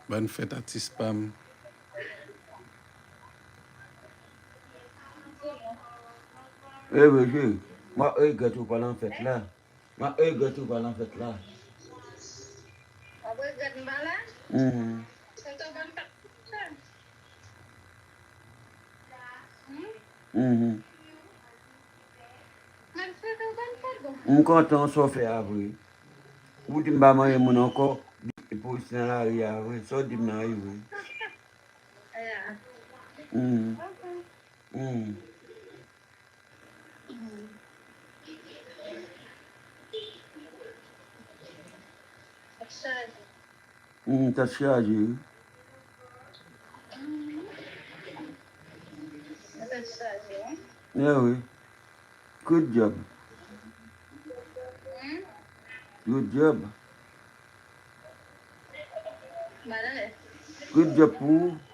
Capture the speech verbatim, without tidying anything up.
Bòn fèt atis pa m. E vre, cheri. M ap regrèt ou pa nan fèt la. M ap regrèt ou pa nan fèt la. W ap regrèt m pa la? Mhm. Tonton bòn fèt. Mhm. M kontan sa w fè a vre. Ou di m pa manyen moun ankò, di polis nan lari a vre. Sa w di m nan wi vre. Mhm. Mhm. Hmm, tèt chaje wi. Yeah, wi. Good job. Good job. Good job pou ou.